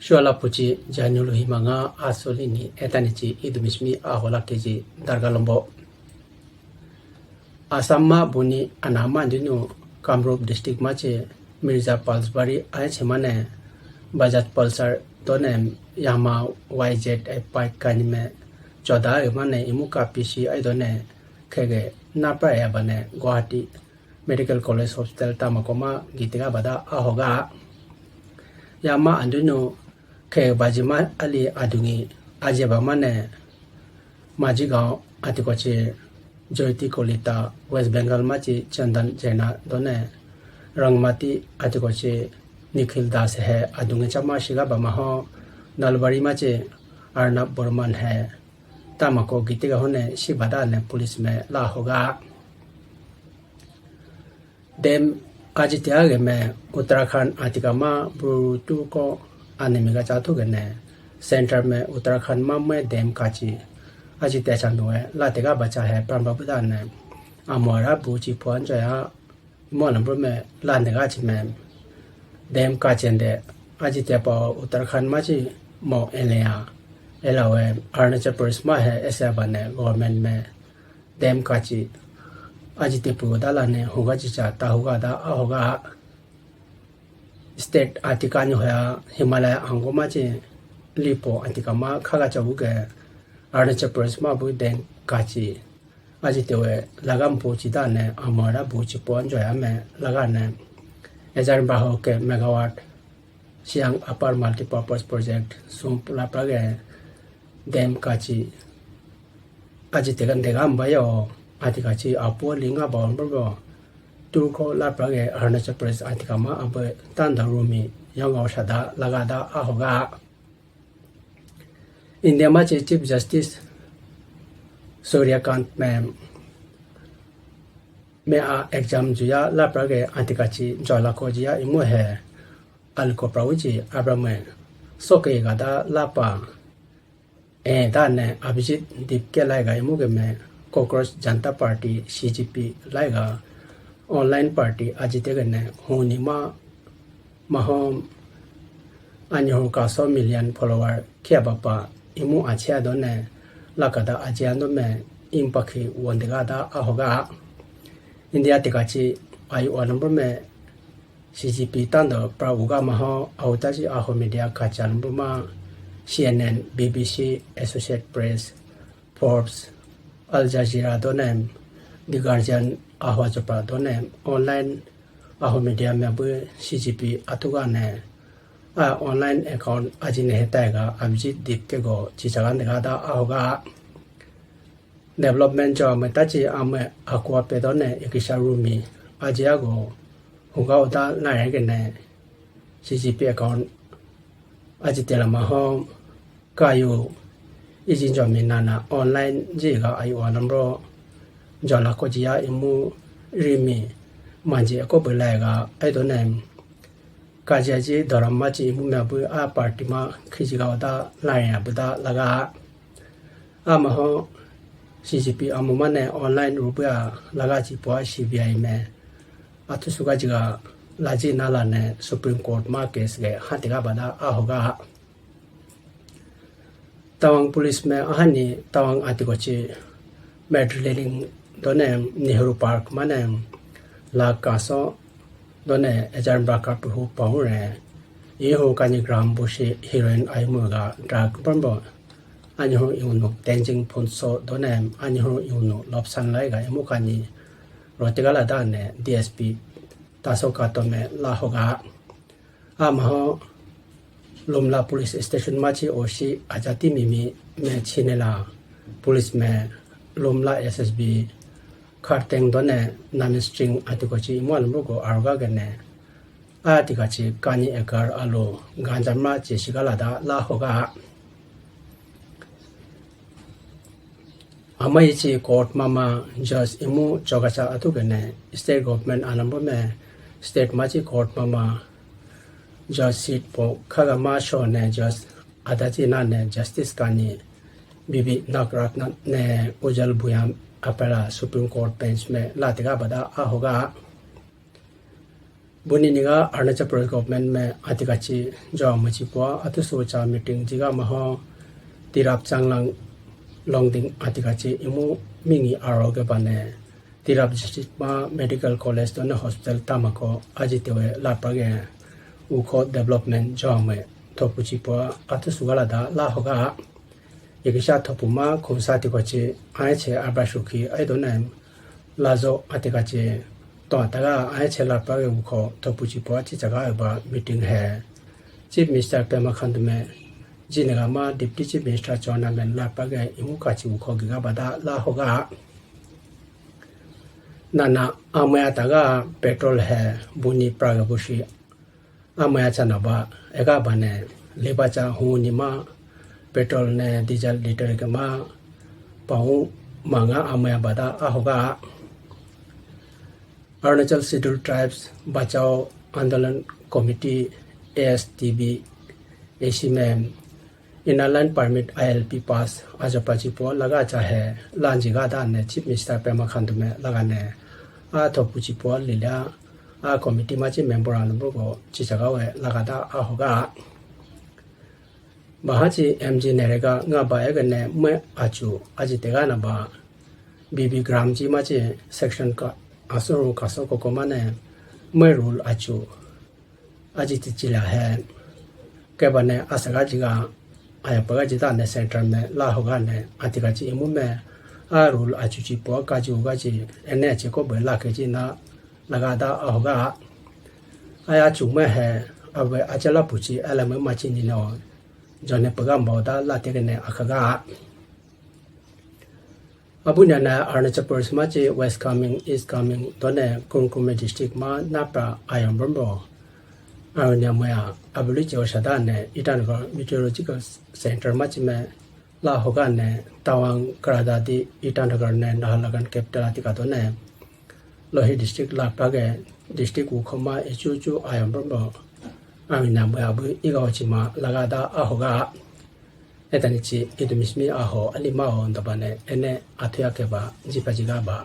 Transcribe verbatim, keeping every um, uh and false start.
Chola puchi janulu himanga asoli ni etani chi idumismi ahola keji darga lombo. Assam ma buni anama dinu Kamrup district ma chi Mirza Pulsar bari ai chimane Bajaj Pulsar tone Yamaha Y Z eight five kani me choda mane imu ka pisi ai done khege napra ya bane Guwahati Medical College Hospital tama koma gitiga bada ahoga. Yama andunu khe bajima ali adungi ajeba mane Majigao atikochi Jyoti Kolita West Bengal machi Chandan Jaina done Rangmati atikochi Nikhil Das he adungi chama shiga bamaho Nalbari machi Arnab Burman he tamako gitiga hone shibada ne police me la hoga. Dem ajitia ge me Uttarakhand atika ma bru tu ko anemi ga cha thu ge ne center me Uttarakhand ma me dem kachi ajitia cha nuwe la tega bacha he pamba buda ne amora bu chi puan joya mo lambu me la ne ga chi me dem kachi ende ajitia pa Uttarakhand ma chi mo eleya elawe Arunachal Pradesh ma he esa ba ne government me dem kachi aji tepu dala ne hoga chicha ta hoga da ahoga state atika ni hoya Himalaya ango ma chi lipo atika ma khaga chabu ke Arunachal Pradesh ma bu dem kachi aji tewe lagam po chi da ne amara bu chi po anjo ya me laga ne ejar baho ke megawatt Siang Upper Multipurpose Project sum pula prage dem kachi aji tegan dega mbayo atika chi apo linga bawon burgo turko la prage Arunachal Pradesh atika ma abe tanda rumi yonga osada lagada ahoga. India ma chi Chief Justice Surya Kant me me a exam juya la prage atika chi jola ko jiya imu he aliko prawi chi Abraham soke gada lapa e da ne Abhijit Dipke laiga imu ke me Cockroach Janta Party C J P laiga online party ajite ke ne huni ma mahom anyo ka so million follower kia bapa imu achia do ne lakada ajian do me impakhi wondega da ahoga India tikachi ayu anumber me C G P tando pra uga maho autaji aho media kachalumbu ma C N N, B B C, Associated Press, Forbes, Al Jazeera donem, The Guardian aho chopa donem, online aho media me bu C G P atuga ne a online account ajine hetaiga Abhijit Dipke go chichagan dega da ahoga. Development jo ame tachi ame akwa pedone ikisha rumi aji ago huga uta na egene C G P account aji telama ho kayu iji jo mi nana online ji ga ayu anamro jo la ko jiya imu rimi manji ko belai ga ai donem Kajiaji dhorom ma chi imu me bu a party ma khiji ga da lai ya bu da laga. Ama ho C G P amu mane online rupu ya laga chi po C B I me. Athu suga jiga laji nala ne Supreme Court ma case ge hati ga bada a hoga. Tawang police me ahani Tawang atiko chi Medley done Nehru Park mane la kaso done ejar baka puhu pahure. Yehu kani gram bushi heroin aimu ga drug bombo. Anyihu iunu Tenzing Phuntsho done anyihu iunu Lobsang Laiga imu kani rotigala dane D S P taso katome la hoga. Amaho Lumla Police Station machi O C Ajati Mimi me chinela police me Lumla S S B Kharteng done nami string atikochi imol mugo arga gene atikachi kani ekar alo ganja ma chesigala da la hoga. Amai chi court mama judge imu chogacha atu gene state government anambo me state machi court mama judge seat po khaga ma sho ne judge adachi na ne justice kani Bibi Nagratna ne Ujjal Bhuyan apela Supreme Court bench me latiga bada a hoga. Buni niga Arunachal Pradesh government me atikachi jo amuchi pua atusu cha meeting jiga maho Tirap Changlang Longding atikachi imu mingi aro ge bane Tirap district ma medical college to ne hospital tamako ajitewe lapage ukho development jo ame thopuchi pua atusu gala da la hoga. Ikisha thopu ma khumsa tikochi aiche abra shukhi aidone lazo atikachi to ataga aiche lapage ukho thopuchi pua chi chaga ba meeting he. Chief Minister Pema Khandu me jinaga ma Deputy Chief Minister Chowna Melain lapage imu kachi ukho giga bada la hoga. Nana amaya taga petrol he buni praga bushi amaya chana ba ega bane liba cha huni ma petrol ne diesel liter ke ma pau manga amaya bada ahoga. Arunachal Scheduled Tribes Bachao Andolan Committee, A S T B, A C M, Inner Line Permit I L P pass ajo pachi po laga cha he lanji ga da ne Chief Minister Pema Khandu me laga ne a thopuchi po lila a committee ma chi member anu bo go chi chaga we laga da ahoga. Bahachi M G Nerega nga ba ega ne me achu aji tega na ba B B Gram ji ma chi section ka asuru kaso koko ma ne me rule achu aji ti chila he. Kebane asaga jiga aya paga jita ne center me la hoga ne atika chi imu me a rule achu chi po ka ji uga chi ene che ko be la ke ji na laga da ahoga. Aya chu me he awe achala puchi ala me machi ni no jone paga mbo da la te ne akhaga. Abunya na Arunachal Pradesh ma chi West Kameng, East Kameng to ne Kurkume district ma napra ayam bombo. Arunya moya abuli che oshada ne Itanagar Meteorological Center ma chi me la hoga ne Tawang Kra Daadi Itanagar ne Naharlagun capital atika to ne Lohit district la page district ukho ma ichu chu ayam bombo. Arunya moya abu iga ochi ma laga da ahoga. Etani chi idumismi aho alima ho ndabane ene athuya keba jipa jiga ba.